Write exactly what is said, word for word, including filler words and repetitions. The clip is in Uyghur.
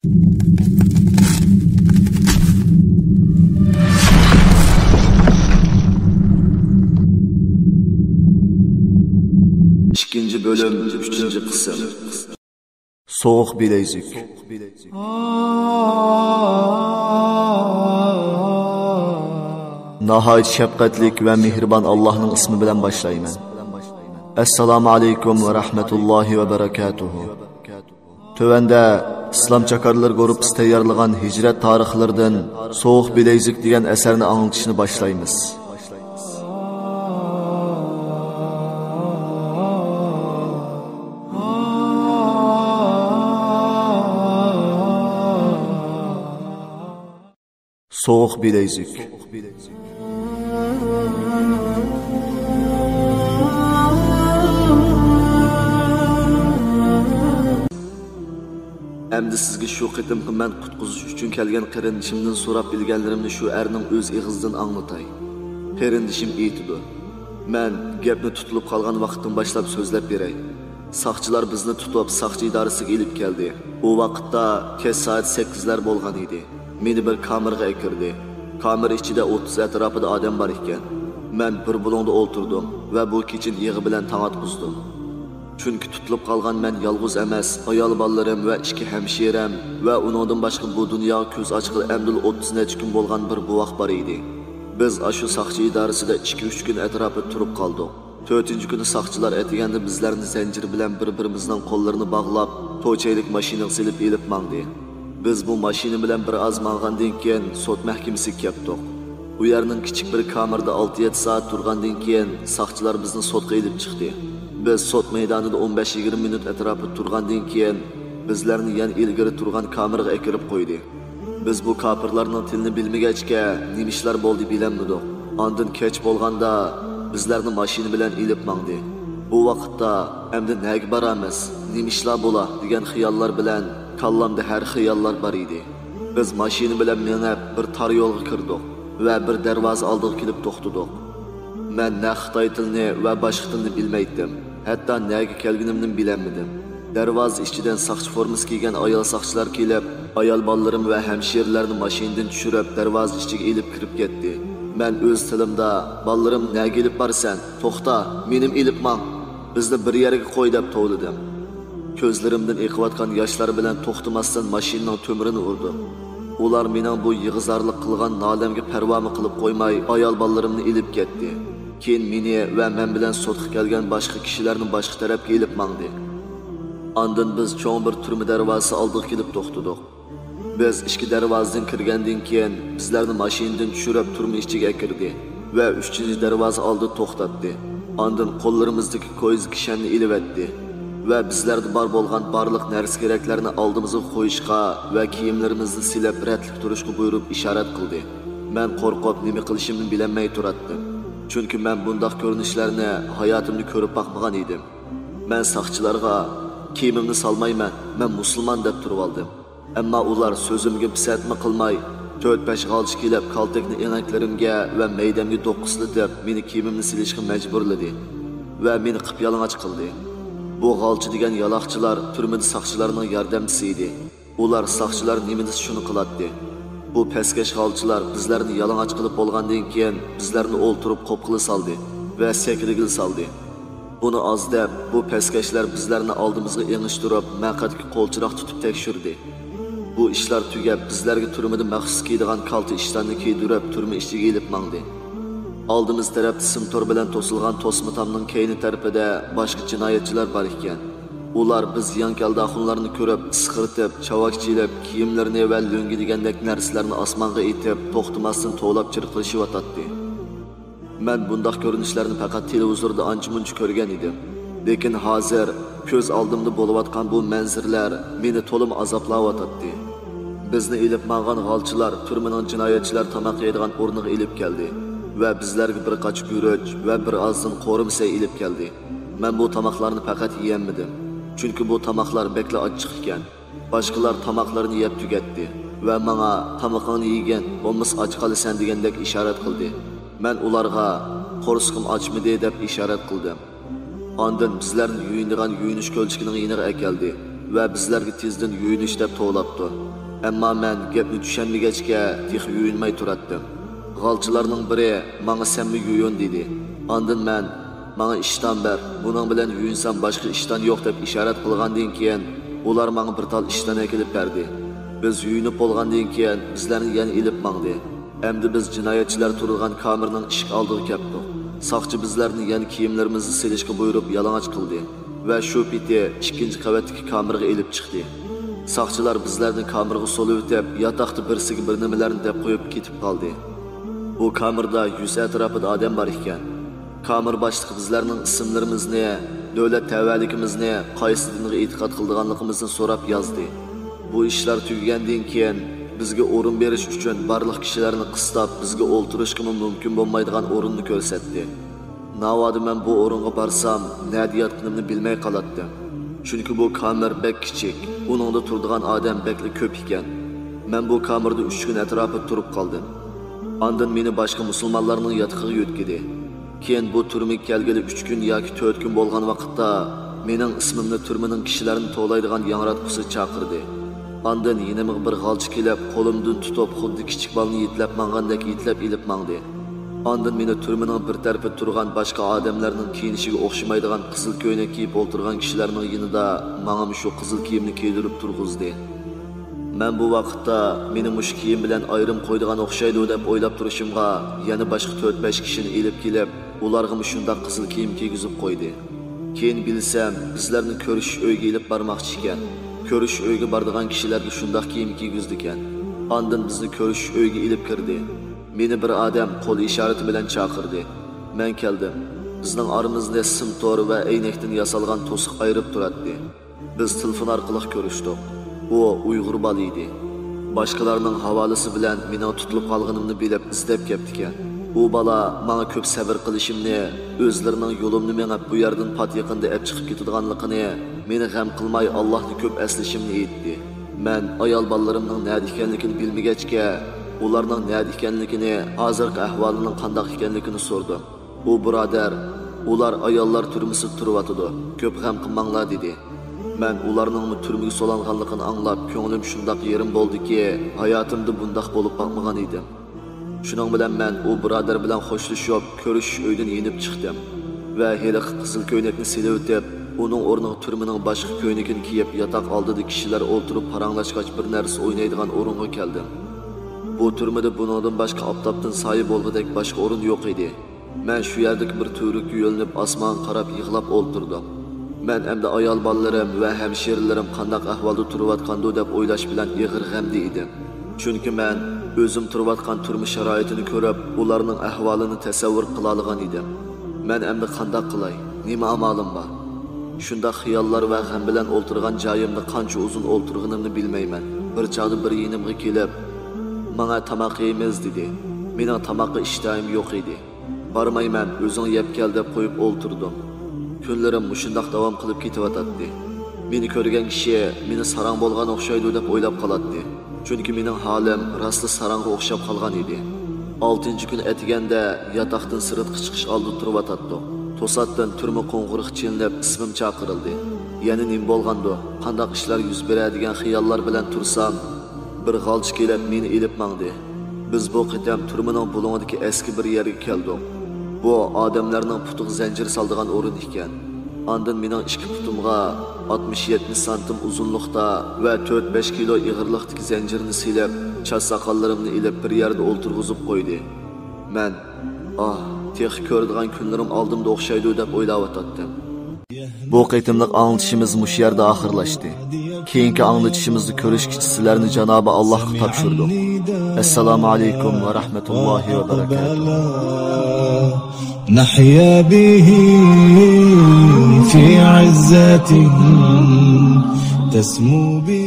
ئىككىنچى بۆلۈم، ئۈچىنچى قىسىم. سوغۇق بىلەيزۈك. ناھايىتى شەپقەتلىك ۋە مېھرىبان ئاللاھنىڭ ئىسمى بىلەن باشلايمەن. ئەسسالامۇ ئەلەيكۇم ۋە رەھمەتۇللاھى ۋە بەرەكاتۇھۇ. تۆۋەندە ئىسلام چاكارلىرى گۇرۇپپىسى تەييارلىغان ھىجرەت تارىخلىرىدىن سوغۇق بىلەيزۈك دېگەن ئەسەرنى ئاڭلىتىشنى باشلايمىز. سوغۇق بىلەيزۈك. ئەمدى سىزگە شۇ قېتىمقى مەن قۇتقۇزۇش ئۈچۈن كەلگەن قېرىندىشىمدىن سوراپ بىلگەنلىرىمنى شۇ ئەرنىڭ ئۆز ئېغىزىدىن ئاڭلىتاي. قېرىندىشىم ئېيتىدۇ، مەن گەپنى تۇتۇلۇپ قالغان ۋاقىتتىن باشلاپ سۆزلەپ بېرەي. ساقچىلار بىزنى تۇتۇپ، ساقچى ئىدارىسىگە ئېلىپ كەلدى. ئۇ ۋاقىتتا كەچ سائەت سەككىزلەر بولغان ئىدى. مېنى بىر كامېرغا ئەكىردى. كامېر ئىچىدە ئوتتۇز ئەتراپىدا ئادەم بار ئىكەن. مەن بىر بۇلۇڭدا ئولتۇردۇم ۋە بۇ كېچىنى يىغا بىلەن تاڭ ئاتقۇزدۇم. چۈنكى تۇتۇلۇپ قالغان مەن يالغۇز ئەمەس، ئايال بالىلىرىم ۋە ئىككى ھەمشىرەم ۋە ئۇنىڭدىن باشقا بۇ دۇنياغا كۆز ئاچقىلى ئەمدىلا ئوتتۇز نەچچە كۈن بولغان بىر بوۋاق بار ئىدى. بىز ئاشۇ ساقچى ئىدارىسىدە ئىككى-ئۈچ كۈن ئەتراپىدا تۇرۇپ قالدۇق. تۆتىنچى كۈنى ساقچىلار ئەتىگەندە بىزلەرنى زەنجىر بىلەن بىر-بىرىمىزنىڭ قوللىرىنى باغلاپ، توچەيلىك ماشىنىغا سېلىپ ئېلىپ ماڭدى. بىز بۇ ماشىنا بىلەن بىر ئاز ماڭغاندىن كېيىن سوت مەھكىمىسىگە كەپتۇق. ئۇ يەرنىڭ كىچىك بىر كامېرىدا ئالتە-يەتتە سائەت تۇرغاندىن كېيىن ساقچىلار بىزنى سوتقا ئېلىپ چىقتى. بىز سوت مەيدانىدا ئون بەش-يىگىرمە مىنۇت ئەتراپىدا تۇرغاندىن كېيىن بىزلەرنى يەنە ئىلگىرى تۇرغان كامېرغا ئەكىرىپ قويدى. بىز بۇ كاپىرلارنىڭ تىلىنى بىلمىگەچكە، نېمە ئىشلار بولدى بىلەلمىدۇق. ئاندىن كەچ بولغاندا، بىزلەرنى ماشىنا بىلەن ئېلىپ ماڭدى. بۇ ۋاقىتتا، ئەمدى نەگە بارامىز، نېمە ئىشلار بولا، دېگەن خىياللار بىلەن كاللامدا ھەر خىياللار بار ئىدى. بىز ماشىنا بىلەن مېڭىپ، بىر تار يولغا كىردۇق ۋە بىر دەرۋازا ئالدىغا كېلىپ توختىدۇق. مەن نە خىتاي تىلىنى ۋە باشقا تىلنى بىلمەيتتىم، ھەتتا نەگە كەلگىنىمنىمۇ بىلەلمىدىم. دەرۋازا ئىچىدىن ساقچى فورمىسى كىيگەن ئايال ساقچىلار كېلىپ، ئايال بالىلىرىم ۋە ھەمشىرىلەرنى ماشىنىدىن چۈشۈرۈپ، دەرۋازا ئىچىگە ئېلىپ كىرىپ كەتتى. مەن ئۆز تىلىمدا، «بالىلىرىمنى نەگە ئېلىپ بارىسەن؟ توختا، مېنىمۇ ئېلىپ ماڭ! بىزنى بىر يەرگە قوي!» دەپ توۋلىدىم. كۆزلىرىمدىن ئېقىۋاتقان ياشلار بىلەن توختىماستىن ماشىنىنىڭ تۆمۈرىنى ئۇردۇم. ئۇلار مېنىڭ بۇ يىغا-زارلىق قىلغان نالەمگە پەرۋامۇ قىلىپ قويماي، ئايال بالىلىرىمنى ئېلىپ كەتتى. كېيىن مېنى ۋە مەن بىلەن سوتقا كەلگەن باشقا كىشىلەرنى باشقا تەرەپكە ئېلىپ ماڭدى. ئاندىن بىز چوڭ بىر تۈرمە دەرۋازىسى ئالدىغا كېلىپ توختىدۇق. بىز ئىچكى دەرۋازىدىن كىرگەندىن كېيىن، بىزلەرنى ماشىنىدىن چۈشۈرۈپ، تۈرمە ئىچىگە ئەكىردى ۋە ئۈچىنچى دەرۋازا ئالدىدا توختاتتى. ئاندىن قوللىرىمىزدىكى كويزا كىشەننى ئېلىۋەتتى ۋە بىزلەردە بار بولغان بارلىق نەرسە-كېرەكلەرنى ئالدىمىزغا قويۇشقا ۋە كىيىملىرىمىزنى سېلىپ، رەتلىك تۇرۇشقا بۇيرۇپ، ئىشارەت قىلدى. مەن قورقۇپ، نېمە قىلىشىمنى بىلەلمەي تۇراتتىم، چۈنكى مەن بۇنداق كۆرۈنۈشلەرنى ھاياتىمدا كۆرۈپ باقمىغان ئىدىم. مەن ساقچىلارغا، «كىيىمىمنى سالمايمەن، مەن مۇسۇلمان» دەپ تۇرۇۋالدىم. ئەمما ئۇلار سۆزۈمگە پىسەنتمۇ قىلماي، تۆت-بەش غالچا كېلىپ، كالتەكنى ئېڭەكلىرىمگە ۋە مەيدەمگە دوققىسلىتىپ، مېنى كىيىمىمنى سېلىشقا مەجبۇرلىدى ۋە مېنى قىپيالىڭاچ قىلدى. بۇ غالچا دېگەن يالاقچىلار تۈرمىدە ساقچىلارنىڭ ياردەمچىسى ئىدى. ئۇلار ساقچىلار نېمە دېسە، شۇنى قىلاتتى. بۇ پەسكەش غالچىلار بىزلەرنى يالىڭاچ قىلىپ بولغاندىن كېيىن، بىزلەرنى ئولتۇرۇپ قوپقىلى سالدى ۋە سەكرىگىلى سالدى. بۇنى ئاز دەپ، بۇ پەسكەشلەر بىزلەرنى ئالدىمىزغا ئېڭىشتۇرۇپ، مەقئەتكە قولچىراغ تۇتۇپ تەكشۈردى. بۇ ئىشلار تۈگەپ، بىزلەرگە تۈرمىدە مەخسۇس كىيىدىغان كالتە ئىشلارنى كىيدۈرۈپ، تۈرمە ئىچىگە ئېلىپ ماڭدى. ئالدىمىز تەرەپتە سىم تور بىلەن توسۇلغان توسما تامنىڭ كەينى تەرىپىدە باشقا جىنايەتچىلەر بار ئىكەن. ئۇلار بىز ياڭكەلدە ئاخۇنلارنى كۆرۈپ، ئىسقىرتىپ، چاۋاك چېلىپ، كىيىملىرىنى ۋە لۆڭگە دېگەندەك نەرسىلەرنى ئاسمانغا ئېتىپ، توختىماستىن توۋلاپ چىرقىرىشىۋاتاتتى. مەن بۇنداق كۆرۈنۈشلەرنى پەقەت تېلېۋىزوردا ئانچە-مۇنچە كۆرگەن ئىدىم. لېكىن ھازىر كۆز ئالدىمدا بولۇۋاتقان بۇ مەنزىرىلەر مېنى تولىمۇ ئازابلاۋاتاتتى. بىزنى ئېلىپ ماڭغان غالچىلار تۈرمىنىڭ جىنايەتچىلەر تاماق يەيدىغان ئورنىغا ئېلىپ كەلدى ۋە بىزلەرگە بىر قاچا گۈرۈچ ۋە بىر ئازدىن قورۇمىسەي ئېلىپ كەلدى. مەن بۇ تاماقلارنى پەقەت يېيەلمىدىم، چۈنكى بۇ تاماقلار بەكلا ئاچچىق ئىكەن. باشقىلار تاماقلىرىنى يەپ تۈگەتتى ۋە ماڭا، «تامىقىڭنى يېگىن، بولمىسا ئاچ قالىسەن» دېگەندەك ئىشارەت قىلدى. مەن ئۇلارغا، «قورسىقىم ئاچمىدى» دەپ ئىشارەت قىلدىم. ئاندىن بىزلەرنى يۇيۇنىدىغان يۇيۇنۇش كۆلچىكىنىڭ يېنىغا ئەكەلدى. ۋە بىزلەرگە تېزدىن يۇيۇنۇش دەپ توۋلاپتۇ. ئەمما مەن گەپنى چۈشەنمىگەچكە، تېخى يۇيۇنماي تۇراتتىم. غالچىلارنىڭ بىرى ماڭا «سەنمۇ يۇيۇن» دېدى. ئاندىن مەن «ماڭا ئىشتان بەر، بۇنىڭ بىلەن يۇيۇنسام باشقا ئىشتان يوق» دەپ ئىشارەت قىلغاندىن كېيىن، ئۇلار ماڭا بىر تال ئىشتان ئەكېلىپ بەردى. بىز يۇيۇنۇپ بولغاندىن كېيىن، بىزلەرنى يەنە ئېلىپ ماڭدى. ئەمدى بىز جىنايەتچىلەر تۇرىدىغان كامېرنىڭ ئىشىك ئالدىغا كەپتۇق. ساقچى بىزلەرنى يەنە كىيىملىرىمىزنى سېلىشقا بۇيرۇپ، يالىڭاچ قىلدى ۋە شۇ پېتى ئىككىنچى قەۋەتتىكى كامېرغا ئېلىپ چىقتى. ساقچىلار بىزلەرنى كامېرغا سولىۋېتىپ، ياتاقتا بىرسىگە بىر نېمىلەرنى دەپ قويۇپ كېتىپ قالدى. بۇ كامېردا يۈز ئەتراپىدا ئادەم بار ئىكەن. كامېر باشلىقى بىزلەرنىڭ ئىسىملىرىمىزنى، دۆلەت تەۋەلىكىمىزنى، قايسى دىنغا ئېتىقاد قىلىدىغانلىقىمىزنى سوراپ يازدى. بۇ ئىشلار تۈگىگەندىن كېيىن، بىزگە ئورۇن بېرىش ئۈچۈن بارلىق كىشىلەرنى قىستاپ، بىزگە ئولتۇرۇشقىمۇ مۇمكىن بولمايدىغان ئورۇننى كۆرسەتتى. ناۋادا مەن بۇ ئورۇنغا بارسام، نەدە ياتقىنىمنى بىلمەي قالاتتىم. چۈنكى بۇ كامېر بەك كىچىك، ئۇنىڭدا تۇرىدىغان ئادەم بەكلا كۆپ ئىكەن. مەن بۇ كامېردا ئۈچ كۈن ئەتراپىدا تۇرۇپ قالدىم. ئاندىن مېنى باشقا مۇسۇلمانلارنىڭ ياتىقىغا يۆتكىدى. كېيىن بۇ تۈرمىگە كەلگىلى ئۈچ كۈن ياكى تۆت كۈن بولغان ۋاقىتتا، مېنىڭ ئىسمىمنى تۈرمىنىڭ كىشىلەرنى توۋلايدىغان ياڭراتقۇسى چاقىردى. ئاندىن يېنىمغا بىر غالچا كېلىپ، قولۇمدىن تۇتۇپ، خۇددى كىچىك بالىنى يېتىلەپ ماڭغاندەك يېتىلەپ ئېلىپ ماڭدى. ئاندىن مېنى تۈرمىنىڭ بىر تەرىپىدە تۇرغان باشقا ئادەملەرنىڭ كىيىنىشىگە ئوخشىمايدىغان قىزىل كۆينەك كىيىپ ئولتۇرغان كىشىلەرنىڭ يېنىدا ماڭىمۇ شۇ قىزىل كىيىمنى كىيدۈرۈپ تۇرغۇزدى. مەن بۇ ۋاقىتتا مېنى مۇشۇ كىيىم بىلەن ئايرىم قويىدىغان ئوخشايدۇ دەپ ئويلاپ تۇرۇشۇمغا، يەنە باشقا تۆت-بەش كىشىنى ئېلىپ كېلىپ، ئۇلارغىمۇ شۇنداق قىزىل كىيىم كىيگۈزۈپ قويدى. كېيىن بىلسەم، بىزلەرنى كۆرۈشۈش ئۆيىگە ئېلىپ بارماقچى ئىكەن. كۆرۈشۈش ئۆيىگە بارىدىغان كىشىلەرگە شۇنداق كىيىم كىيگۈزىدىكەن. ئاندىن بىزنى كۆرۈشۈش ئۆيىگە ئېلىپ كىردى. مېنى بىر ئادەم قول ئىشارىتى بىلەن چاقىردى. مەن كەلدىم. بىزنىڭ ئارىمىزنى سىم تور ۋە ئەينەكتىن ياسالغان توسۇق ئايرىپ تۇراتتى. بىز تېلېفون ئارقىلىق كۆرۈشتۇق. ئۇ ئۇيغۇر بالا ئىدى. باشقىلارنىڭ ھاۋالىسى بىلەن مېنىڭ تۇتۇلۇپ قالغىنىمنى بىلىپ ئىزدەپ كەپتىكەن. ئۇ بالا ماڭا كۆپ سەۋر قىلىشىمنى، ئۆزلىرىنىڭ يولۇمنى مېڭىپ، بۇ يەردىن پات يېقىندا ئەپ چىقىپ كېتىدىغانلىقىنى، مېنى غەم قىلماي، ئاللاھنى كۆپ ئەسلىشىمنى ئېيتتى. مەن ئايال بالىلىرىمنىڭ نەدە ئىكەنلىكىنى بىلمىگەچكە، ئۇلارنىڭ نەدە ئىكەنلىكىنى، ھازىرقى ئەھۋالىنىڭ قانداق ئىكەنلىكىنى سورىدىم. ئۇ بۇرادەر، ئۇلار ئاياللار تۈرمىسىدە تۇرۇۋاتىدۇ، كۆپ غەم قىلماڭلار، دېدى. مەن ئۇلارنىڭمۇ تۈرمىگە سولانغانلىقىنى ئاڭلاپ، كۆڭلۈم شۇنداق يېرىم بولدىكى، ھاياتىمدا بۇنداق بولۇپ باقمىغان ئىدىم. شۇنىڭ بىلەن مەن ئۇ بۇرادەر بىلەن خوشلىشىپ، كۆرۈشۈش ئۆيىدىن يېنىپ چىقتىم ۋە ھېلىقى قىزىل كۆينەكنى سېلىۋېتىپ، ئۇنىڭ ئورنىغا تۈرمىنىڭ باشقا كۆينىكىنى كىيىپ، ياتاق ئالدىدا كىشىلەر ئولتۇرۇپ پاراڭلاشقاچ بىر نەرسە ئوينايدىغان ئورۇنغا كەلدىم. بۇ تۈرمىدە بۇنىڭدىن باشقا ئاپتاپتىن سايە بولغۇدەك باشقا ئورۇن يوق ئىدى. مەن شۇ يەردىكى بىر تۈۋرۈككە يۆلىنىپ ئاسمانغا قاراپ يىغلاپ ئولتۇردۇم. مەن ئەمدى ئايال بالىلىرىم ۋە ھەمشىرىلىرىم قانداق ئەھۋالدا تۇرۇۋاتقاندۇ دەپ ئويلاش بىلەن ئېغىر غەمدە ئىدىم. چۈنكى مەن ئۆزۈم تۇرۇۋاتقان تۈرمە شارائىتىنى كۆرۈپ، ئۇلارنىڭ ئەھۋالىنى تەسەۋۋۇر قىلالىغان ئىدىم. مەن ئەمدى قانداق قىلاي؟ نېمە ئامالىم بار؟ شۇنداق خىياللار ۋە غەم بىلەن ئولتۇرغان جايىمدا قانچە ئۇزۇن ئولتۇرغىنىمنى بىلمەيمەن. بىر چاغدا بىرى يېنىمغا كېلىپ، ماڭا تاماق يەيمىز، دېدى. مېنىڭ تاماققا ئىشتىھايىم يوق ئىدى. بارمايمەن، ئۆزۈڭ يەپ كەل، دەپ قويۇپ ئولتۇردۇم. كۈنلىرىم مۇشۇنداق داۋام قىلىپ كېتىۋاتاتتى. مېنى كۆرگەن كىشى مېنى ساراڭ بولغان ئوخشايدۇ دەپ ئويلاپ قالاتتى. چۈنكى مېنىڭ ھالىم راسلا ساراڭغا ئوخشاپ قالغان ئىدى. ئالتىنچى كۈنى ئەتىگەندە ياتاقتىن سىرتقا چىقىش ئالدىدا تۇرۇۋاتاتتۇق. توساتتىن تۈرمە قوڭغۇرىقى چېلىنىپ، ئىسمىم چاقىرىلدى. يەنە نېمە بولغاندۇ؟ قانداق ئىشلار يۈز بېرەر دېگەن خىياللار بىلەن تۇرسام، بىر غالچا كېلىپ مېنى ئېلىپ ماڭدى. بىز بۇ قېتىم تۈرمىنىڭ بۇلۇڭىدىكى ئەسكى بىر يەرگە كەلدۇق. بۇ ئادەملەرنىڭ پۇتىغا زەنجىر سالىدىغان ئورۇن ئىكەن. ئاندىن مېنىڭ ئىككى پۇتۇمغا ئاتمىش يەتمىش سانتىم ئۇزۇنلۇقتا ۋە تۆت بەش كىلو ئېغىرلىقتىكى زەنجىرنى سېلىپ، چاچ ساقاللىرىمنى ئېلىپ بىر يەردە ئولتۇرغۇزۇپ قويدى. مەن، ئاھ، تېخى كۆرىدىغان كۈنلىرىم ئالدىمدا ئوخشايدۇ دەپ ئويلاۋاتاتتىم. بۇ قېتىملىق ئاڭلىتىشىمىز مۇشۇ يەردە ئاخىرلاشتى. كېيىنكى ئاڭلىتىشىمىزدا كۆرۈشكىچە سىلەرنى جانابى ئاللاھقا تاپشۇردۇق. ئەسسالامۇ ئەلەيكۇم ۋە رەھمەتۇللاھى ۋە بەرەكاتۇھ. نحيا به في عزة تسمو به